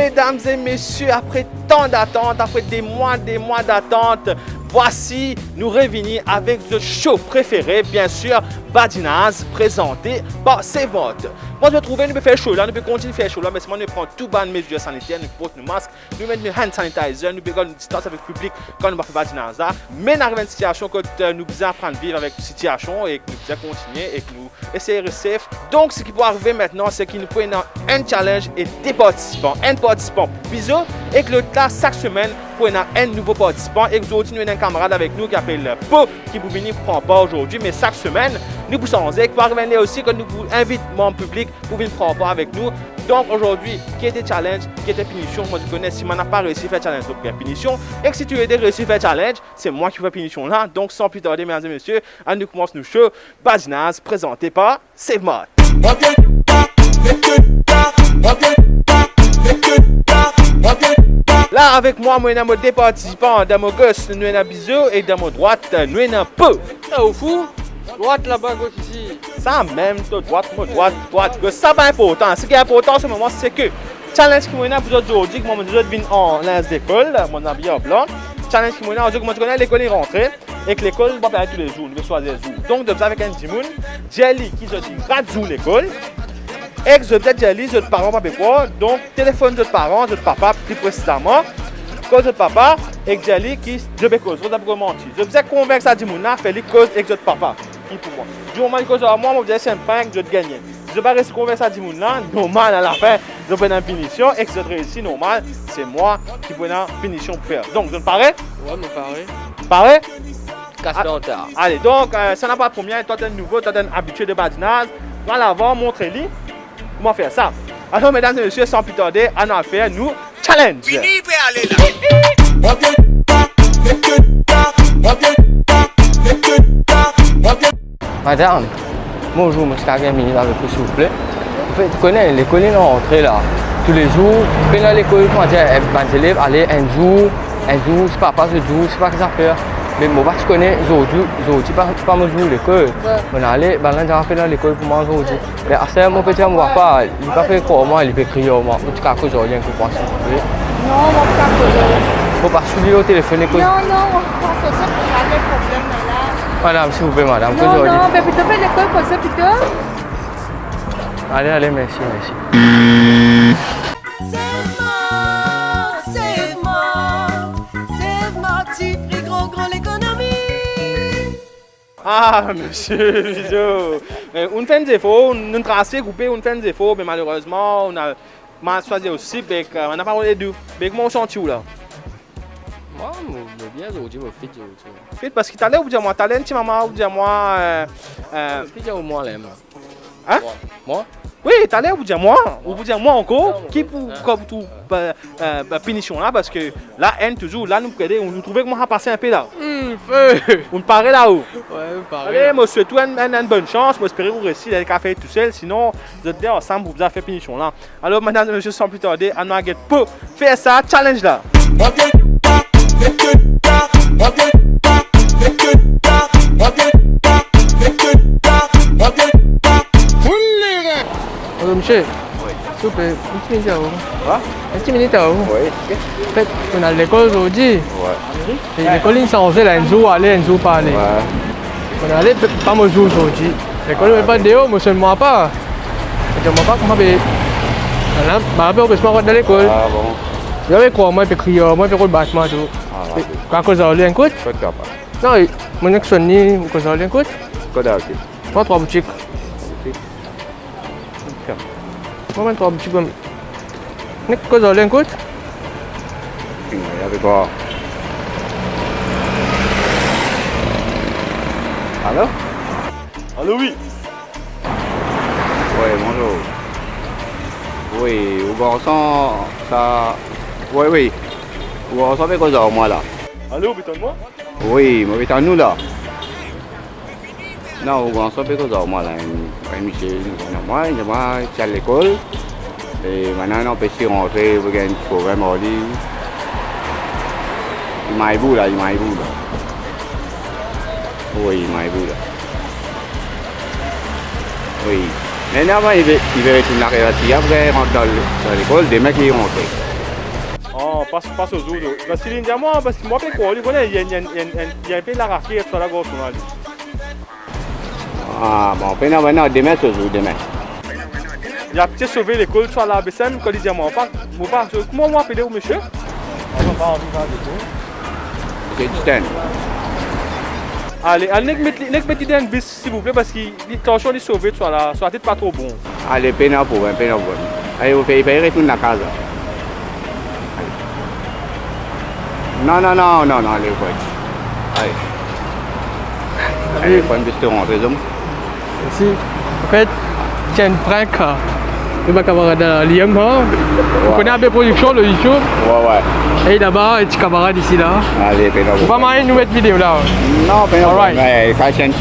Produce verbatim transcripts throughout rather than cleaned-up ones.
Mesdames et messieurs, après tant d'attentes, après des mois, des mois d'attente, voici, nou revini avek zot show prefere, bien sûr, Badinaz, prezante par Save Mart. Mwa, zot trouve, nou pe fer show la, nou pe kontign fer show la, me selman nou pran tou bann mezir saniter, nou port nou mask, nou met nou hand sanitizer, nou pe gard nou distans avek piblik kan nou pa fer badinaz la. Me nou ariv enn sitiasion kot, eh, nou bizin aprann viv avek sitiasion e nou bizin kontigne e nou esey res safe. Donk, seki pou arive aster, seki nou pou ena enn challenge e de partisipan. Enn partisipan pou Bizo, ek lot la, sak semenn, pou ena enn nouvo partisipan. Ek zordi, nou ena enn kamarad avek nou ki apel Po, ki pou vini pran par zordi, me sak semenn, nou pou sanze. Ek pou arive enn ler osi, kot nou pou invit manm piblik pou vinn pran par avek nou. Donk, zordi, ki ete challenge, ki ete pinision, mwa, zot kone, si mwa napa reysi fer challenge, donk, gagn pinision. Ek si tou le de reysi fer challenge, se mwa ki fer pinision la. Donk, san pli tarde, medam e mesie, anou koumans nou show Badinaz, prezante par Save Mart. La, avek mwa, mo ena mo de partisipan. Dan mo gos, nou ena Bizo, e dan mo drwat, nou ena Po. Eh, ou fou? Drwat laba, gos isi. Sa mem, to drwat, mo drwat, drwat, gos, sa pa inportan. Seki inportan an se moman, seki challenge ki mo ena pou zot zordi, ki mo, zot vinn an linz lekol, mo abiye an blan. Challenge ki mo ena, zot, kouma zot kone, lekol inn rantre, ek lekol pa pe ale toulezour, nou pe swazir zour. Donk, zot bizin avek enn dimoun, dir li ki zot inn rat zour lekol, ek zot bizin dir li zot paran pa pe krwar, donk telefonn zot paran, zot papa pli presizeman, koz zot papa, ek dir li ki zot pe koz, zot pa pe koz manti. Zot bizin konvink sa dimoun la, fer li koz ek zot papa. Ki pou mwa. Dimoman li koz ar mwa, mo dir se enn prank, zot gagne. Si zot pa reysi konvink sa dimoun la, normal, alafin, zot pou ena pinision, e si zot reysi, normal, se mwa ki pou ena pinision pou fer. Donk, zot pare? Wi, mo pare. Pare? Kas dan ta. Ale, donk, eh, sa napa premie, twa to enn nouvo, twa to enn abitie de badinaz. Al avan, montre li kouma fer sa. Alor, medam e mesie, san pli tarde, anou al fer nou challenge. Fini, pe ale la. Madam, bonzour, mo ti kav gagn minit avek ou, silvouple? Anfet, ou kone, lekol inn rantre la. Toulezour, pena lekol, koumadir, eh, bann zelev ale enn zour, enn zour, se pa, pa zot zour, se pa ki zafer. Me mo pa ti kone, zordi, zordi pa, pa mo zour lekol. Wi. Mo ale, bann la dir pena lekol pou mwa zordi. Me aster mo pe dir mo papa, li pa pe krwar mwa, li pe kriy ar mwa. Mo ti kav koz ar li enn kou, silvouple. Non, mo pa koz ar li. Mo pa swiv li o telefonn, lekol. Non, non, mo pa koz ar li, mo pa koz ar li, problem la la. Madam, silvouple, madam, koz ar li. Non, non, be plito pe lekol koz ar li plito. Ale, ale, mersi, mersi. Save Mart, Save Mart, Save Mart, ti pri gran, gran lekonomi. Ah, misie Bizo. Me ou'nn fer enn zefor, ou'nn, ou'nn trase, koupe, ou'nn fer enn zefor, me malerezman, ou'nn al mal swazir osi, be, eh, napa rod ed ou. Be, kouma ou santi ou la? Mwa, mo, mo bien zordi, mo fit zordi. Fit, parski taler ou dir mwa, taler enn ti moman ou dir mwa, eh, eh, Mo fit dir mwa la, mwa. Hein? Mwa? Wi, taler ou dir mwa, ou dir mwa ankor, ki pou, eh, ki pou, eh, eh, pinision la, parski la, enn touzour, la, nou pe gete, nou trouve kouma sa pase enpe la. Hmm, fe. Ou pare la, ou? Wi, mo pare. Ale, mo swet ou enn, enn, enn bonn sans, mo espere ou reysi, li kav fer tousel, sinon, zot de ansam, pou bizin fer pinision la. Alor, medam e mesie, san pli tarde, anou al get pou fer sa challenge la. Bonzour, misie. Wi. Silvouple, enn ti minit avek ou. Kwa? Enn ti minit avek ou. Wi, ok. Anfet, ou'nn al lekol zordi. Wi. E lekol inn sanze la, enn zour ale, enn zour pa ale. Wi. Ou'nn ale, pa mo zour zordi. Lekol, ah, mem pa, ok, deor, mo sonn mo papa. Mo dir mo papa kouma be, la, mo papa pe anpes mwa rant dan lekol. Ah bon? Li pa pe krwar mwa, li pe kriy ar mwa, li pe koz bat mwa tou. Ah, ok. Kav koz ar li enn kout? Kot papa? Non, mo nek sonn li, mo koz ar li enn kout. Kot ar ki? Pran trwa boutik. Boutik. Mo pran trwa boutik, mo nek koz ar li enn kout. Wi, avek kwa? Alo? Alo, wi. Wi, bonzour. Wi, ou garson sa, wi, wi. Ou garson pe koz ar mwa la. Alo, ou pe tann mwa? Wi, mo pe tann ou la. Non, ou garson pe koz ar mwa la, enn, enn misie, li dir mwa, li dir mwa ti al lekol. E bann la inn anpes li rantre, pou gagn enn ti problem ar li. Li may bour la, li may bour la. Wi, li may bour la. Wi. Me la, li ve, li ve retourn lakaz, li ap rant dan, dan lekol, demin ki li rantre. Ah, pas, pas so zour, to. Parski li dir mwa, parski mwa pe krwar li, kone, li, li, li, li, li pe larake, sa la, garson la, li. Ah, bon, pena, pena, demin so zour, demin. Li ti sove lekol, sa la, besem, kan li dir mwa, pa, mo pa, kouma mo apel ou, misie? Misie Disten. Ale, ale, nek met li, nek met li dan enn bis, silvouple, parski li, tansion li sove, sa la, so latet pa tro bon. Ale, pena problem, pena problem. Ale, ou fer, fer retourn lakaz la. Ale. Non, non, non, non, non, ale, ou fer. Ale. Ale, pran bis to rantre, zom. Mersi. Anfet, ti enn prank, ah. Li bann kamarad la, li enn, ah. Ou kone Abe Production, lor YouTube. Wi, wi. E laba, ti kamarad isi la. Ale, pena problem. Ou pa manz nou met video la. Non, pena problem. Alright. Wi, sa, ti enn ti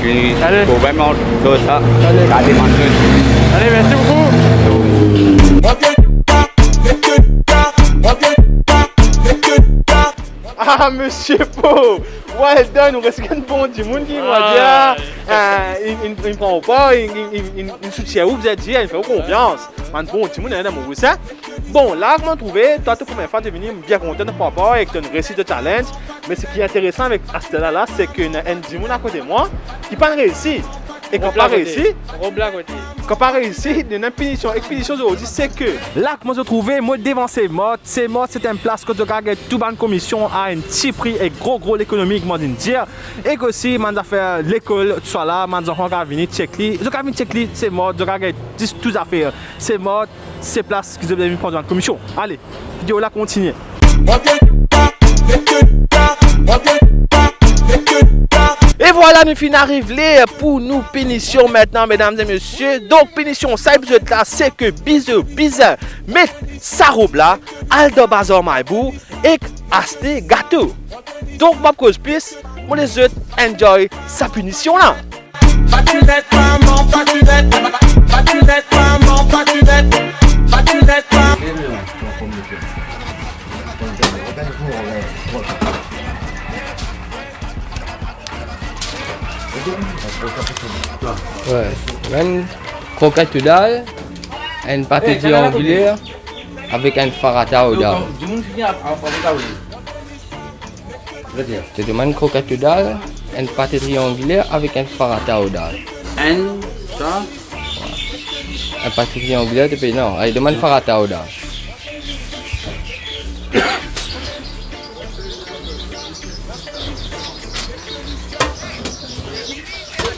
problem, non, tou sa. Ale. Sa depann tou. Ale, mersi boukou. Ah, misie Po, well done, ou res enn bon dimoun ki, on va dir, ah, inn, inn, inn pran ou par, inn, inn, inn, inn, inn soutien ou, bizin dir, inn fer ou konfians. Bann bon dimoun, ena dan mo group, sa. Bon, la, kouma trouve, twa, to premie fwa to vini, mo bien kontan de pran par ek to resi to challenge. Me seki interesan avek aster la, la, seki ena enn dimoun akote mwa ki pa'nn resi. E kan pa resi, Rob la kote. Kan pa resi, li ena pinision. Ek pinision zordi, seki la, kouma zot trouve, mo devan Save Mart. Save Mart, se enn plas kot zot kapav gagn tou bann komision a enn ti pri ek gro, gro lekonomi, kouma dir. Ek osi, bann zafer lekol, tousala, bann zanfan kapav vini chek li. Zot kapav vini chek li, Save Mart, zot kapav gagn tou, tou zafer. Save Mart, se plas ki zot bizin vinn pran bann komision. Ale, video la kontigne. E vwala, nou finn ariv ler pou nou pinision aster, medam e misie. Donk, pinision sa pou zot la, seki bizin, bizin met sa rob la, al dan bazar Malibu ek aste gato. Donk, mo pa koz plis, mo les zot enjoy sa pinision la. Wi, enn kroket to dal, enn pate triangiler avek enn farata o dal. To demann kroket to dal, enn pate triangiler avek enn farata o dal. Enn sa? Enn pate triangiler, to pe, non, ale demann farata o dal.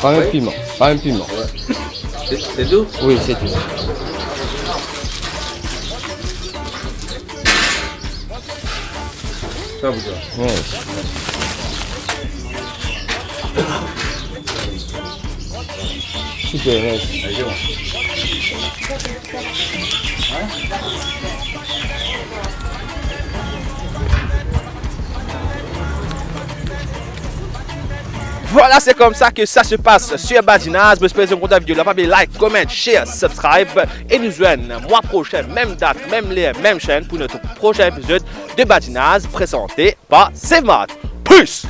Pa met piman, pa met piman. Se, se tou? Wi, se tou. Sa pou twa. Yes. Siper, yes. Vwala, se koumsa ke sa se pas sir Badinaz. Mo espere zot inn kontan video la. Pa bliye like, comment, share, subscribe. E nou zwenn mwa prosin, mem dat, mem ler, mem shenn pou nou prosin epizod de Badinaz, prezante par Save Mart. Peace!